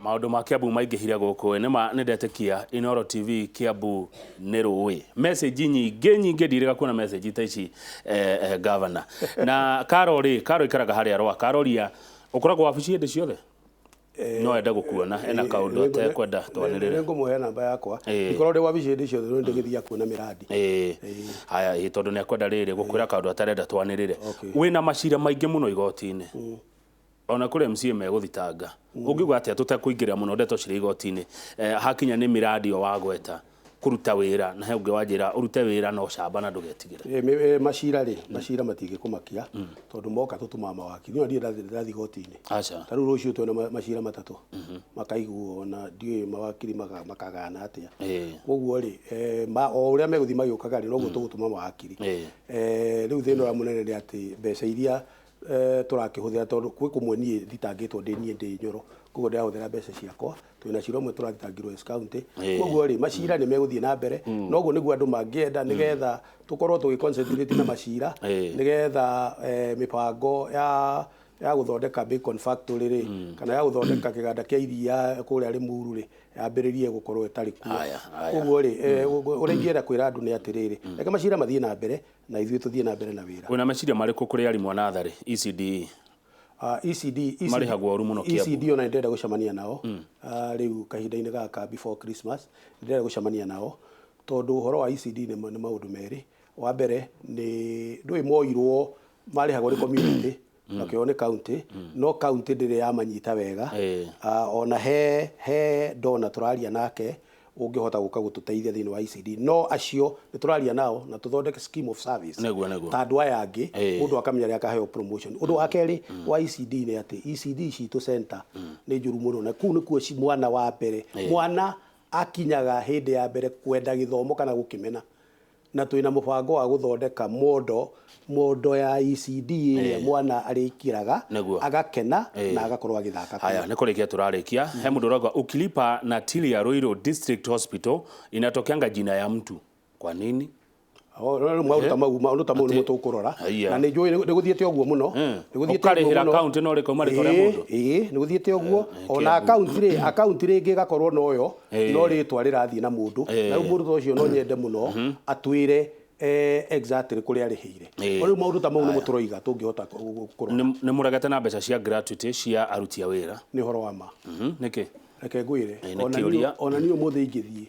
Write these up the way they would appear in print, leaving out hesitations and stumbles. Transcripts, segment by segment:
Maũndũ ma Kiambu maingĩhire gũkũ ĩ, nĩma nĩndetĩkia Inooro TV Kiambu nĩ rũĩ. Message nyingĩ nyingĩ ndirĩga kuona message ta ici eh, eh, governor. Na Karo rĩ, Karo ikaraga harĩa Rwaka. Karoria ũkoragwo wabici hĩndĩ ciothe? No ende gũkuona ena kaũndũ atekwenda twanĩrĩre. Nĩ ngũmũhe namba yakwa. Ndikoragwo ndĩ wabici hĩndĩ ciothe no nĩndĩgĩthiaga kuona mĩrandi. Ĩĩ. Haya ĩĩ tondũ nĩ akwenda rĩrĩ gũkwĩra kaũndũ atarenda twanĩrĩre. Wĩna macira maingĩ mũno igoti-inĩ. Ona kũrĩ MCA megũthitanga. Ũngiuga atĩa tũtekũingĩrĩra mũno ndeto cirĩ igoti-inĩ eh, hakinya nĩ mĩrandi ĩyo wagweta kũruta wĩra na he ũngĩ wanjĩra ũrute wĩra no camba na ndũgetigĩre. Eh, macira rĩ, macira matingĩkũmakia tondũ moka tũtũmaga mawakiri. Niĩ ona ndirĩ ndathiĩ igoti-inĩ. Aca. Ta rĩu rũciũ twĩna macira matatũ makaiguo na ndiũĩ mawakiri makagayana atĩa. Koguo rĩ, eh, o ũrĩa megũthiĩ magĩũkaga rĩ, noguo tũgũtũma mawakiri. Eh, rĩu thĩna ũrĩa mũnene nĩ atĩ mbeca iria tũrakĩhũthĩra tondũ gwĩ kũmwe niĩ thitangĩtwo ndĩ niĩ ndĩ Nyoro, koguo ndĩrahũthĩra mbeca ciakwa, twĩna cira ũmwe tũrathitangirwo West County, koguo rĩ macira nĩ megũthiĩ na mbere, na ũguo nĩguo andũ mangĩenda nĩgetha tũkorwo tũgĩ concentrate na macira, nĩgetha mĩbango ya ya gũthondeka Bacon Factory rĩ, kana ya gũthondeka kĩganda kĩa iria kũrĩa Limuru rĩ, yambĩrĩrie gũkorwo ĩtarĩ kuo. Koguo rĩ, ũrĩa ingĩenda kwĩra andũ nĩ atĩrĩrĩ, reke macira mathiĩ na mbere, na ithuĩ tũthiĩ na mbere na wĩra. Wĩna meciria marĩkũ kũrĩ arimũ a natharĩ, ECDE? ECD, ECD, Marĩhagwo ũru mũno Kiambu. ECD ona nĩndĩrenda gũcemania nao rĩu kahinda-inĩ gaka before Christmas, nĩndĩrenda gũcemania nao tondũ ũhoro wa ECD nĩ nĩ maũndũ merĩ. Wa mbere nĩ ndũĩ moirwo marĩhagwo nĩ community makĩoywo nĩ county, no county ndĩrĩ yamanyita wega. Ona he he donor tũraria nake ũngĩhota gũka gũtũteithia thĩinĩ wa ECD no acio nĩ tũraria nao na tũthondeke scheme of service Nĩguo, nĩguo. ta andũ aya angĩ mũndũ akamenya rĩrĩa akaheo promotion ũndũ wa kerĩ wa ECD nĩ atĩ ECD citũ center nĩ njũru mũno na kũu nĩkuo mwana wa mbere mwana akinyaga hĩndĩ ya mbere kwenda gĩthomo kana gũkĩmena Na twĩna mũbango wa gũthondeka mondo, mondo ya ECD ĩrĩa mwana arĩkĩraga, Nĩguo. agakena na agakorwo agĩthaka Haya, kuo. nĩ kũrĩkia tũrarĩkia. He mũndũ ũrauga ukilipa na till ya Ruiru District Hospital inatokeanga jina ya mtu. Kwa nini? O, rĩu maũndũ ta mau, maũndũ ta mau nĩmo Atĩ- tũkũrora. Haiya. Na nĩ njũĩ nĩ gũthiĩte ũguo mũno. Nĩ gũthiĩte ũguo Ũkarĩhĩra mũno. kaunti no rĩkauma rĩtwa rĩa Ĩĩ, mũndũ. ĩĩ, nĩ gũthiĩte ũguo. Ona Kiambu. account rĩ, account rĩngĩ ĩgakorwo noyo, no rĩtwa rĩrathiĩ na mũndũ. Na rĩu mũndũ ta ũcio no nyende mũno atwĩre exactly kũrĩa arĩhĩire. O rĩu maũndũ ta mau nĩmo tũroiga tũngĩhota kũrora. Nĩ mũregete na mbeca cia gratuity cia aruti a wĩra. Nĩ ũhoro wa ma. Nĩkĩ? Reke ngwĩre, Nĩ kĩũria. ona niĩ ũmũthĩ ingĩthiĩ,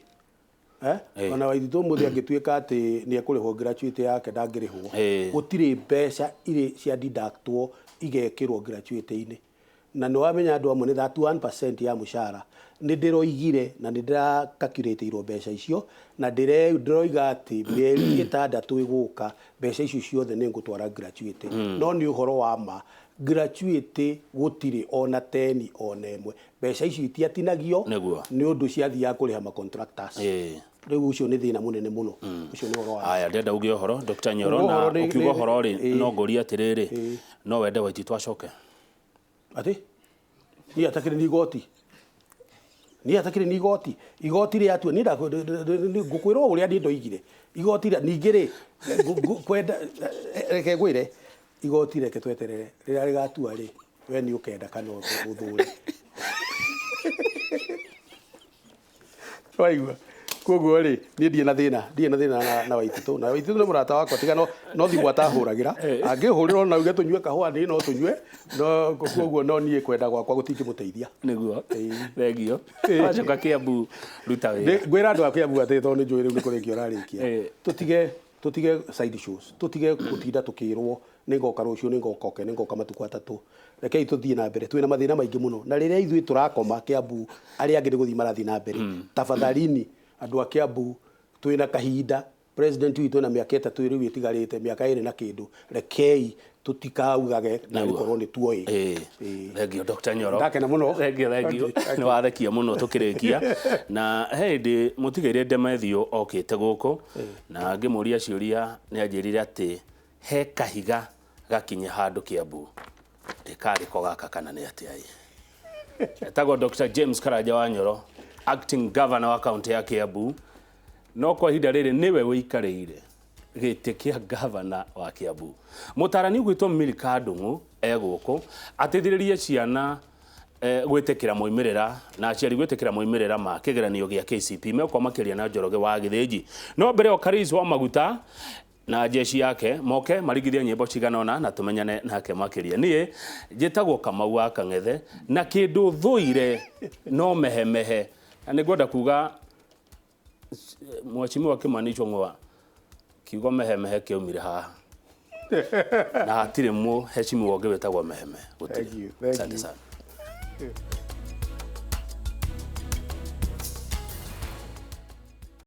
ona Waithitũ ũmũthĩ angĩtuĩka atĩ nĩ ekũrĩhwo gratuity yake ndangĩrĩhwo. Gũtirĩ mbeca irĩ cia deductwo igekĩrwo gratuity-inĩ. Na nĩ wamenya andũ amwe nĩ 31% ya mũcara. Nĩ ndĩroigire na nĩ ndĩra calculate irwo mbeca icio na ndĩroiga atĩ mĩeri ĩtandatũ ĩgũka mbeca icio ciothe nĩ ngũtwara gratuity. No nĩ ũhoro wa ma gratuity gũtirĩ ona teni ona ĩmwe. Mbeca icio itiatinagio Nĩguo. nĩ ũndũ ciathiaga kũrĩha ma contractors. Rĩu ũcio nĩ thĩna mũnene mũno. Ũcio nĩ ũhoro wa ma. Haya, ndĩrenda uge ũhoro Dr. Nyoro Uga na ũhoro nĩ- ũkiuga nĩ- ũhoro rĩ no ngũrie atĩrĩrĩ no wende Waititu acoke? Atĩ? Niĩ atakĩrĩ nĩ igoti. Niĩ atakĩrĩ nĩ igoti. Igoti rĩatua niĩ ngũkwĩra o ũrĩa niĩ ndoigire. Igoti rĩa ningĩ rĩ kwenda reke ngwĩre igoti reke tweterere rĩrĩa rĩgatua rĩ we nĩ ũkenda kana ũthũre. Waigua? Koguo rĩ, niĩ ndirĩ na thĩna, ndirĩ na thĩna na, na Waititũ. Na Waititũ nĩ mũrata wakwa tiga no, no thimũ atahũragĩra. Angĩhũrĩra ona auge tũnyue kahũa niĩ no tũnyue. No koguo no niĩ kwenda gwakwa gũtingĩmũteithia. Nĩguo. Thengio. Wacoka Kiambu ruta wĩra. Ngwĩra andũ a Kiambu atĩrĩ tondũ nĩ njũĩ rĩu nĩ kũrĩkia ũrarĩkia. Tũtige tũtige side shows, tũtige gũtinda tũkĩrwo nĩ ngoka rũciũ, nĩ ngoka oke, nĩ ngoka matukũ atatũ. Rekei tũthiĩ na mbere, twĩna mathĩna maingĩ mũno. Na rĩrĩa ithuĩ tũrakoma Kiambu, arĩa angĩ nĩ gũthiĩ marathiĩ na mbere. Tafadhalini andũ a Kiambu, twĩna kahinda, president witũ ena mĩaka ĩtatũ rĩu ĩtigarĩte, mĩaka ĩrĩ na kĩndũ. Rekei tũtikaugage na Nĩguo. gũkorwo nĩ tuoĩ. Ĩĩ. Ĩĩ. Thengio Dr. Nyoro. Ndakena mũno. Thengio, thengio. Nĩ wathekia mũno tũkĩrĩkia. Na he hĩndĩ mũtigairĩ Ndemethio okĩte gũkũ na ngĩmũria ciũria nĩ anjĩrire atĩ he kahiga gakinye handũ Kiambu. Ĩ karĩ ko gaka kana nĩ atĩa ĩ. Etagwo Dr. James Karanja wa Nyoro, acting governor wa kaunti ya Kiambu. No kwa ihinda rĩrĩ nĩwe ũikarĩire gĩtĩ kĩa gavana wa Kiambu. Mũtarani ũgwĩtwo Milka Ndung'u e gũkũ ateithĩrĩrie ciana Gwĩtĩkĩra moimĩrĩra na aciari gwĩtĩkĩra moimĩrĩra ma kĩgeranio gĩa KCP mekwa makĩria na Njoroge wa Gĩthĩnji. No mbere o Karis wa Maguta na jeshi yake moke marigithie nyĩmbo cigana ũna na tũmenyane nake makĩria. Niĩ njĩtagwo Kamau wa Kang'ethe na kĩndũ thũire no mehemehe, na nĩngwenda kuga Mheshimiwa Kimani Ichung'wa, kiugo mehemehe kĩaumire haha na hatirĩ mũheshimiwa ũngĩ wĩtagwo mehemehe. Gũtirĩ. Thank you, thank Asante you. sana.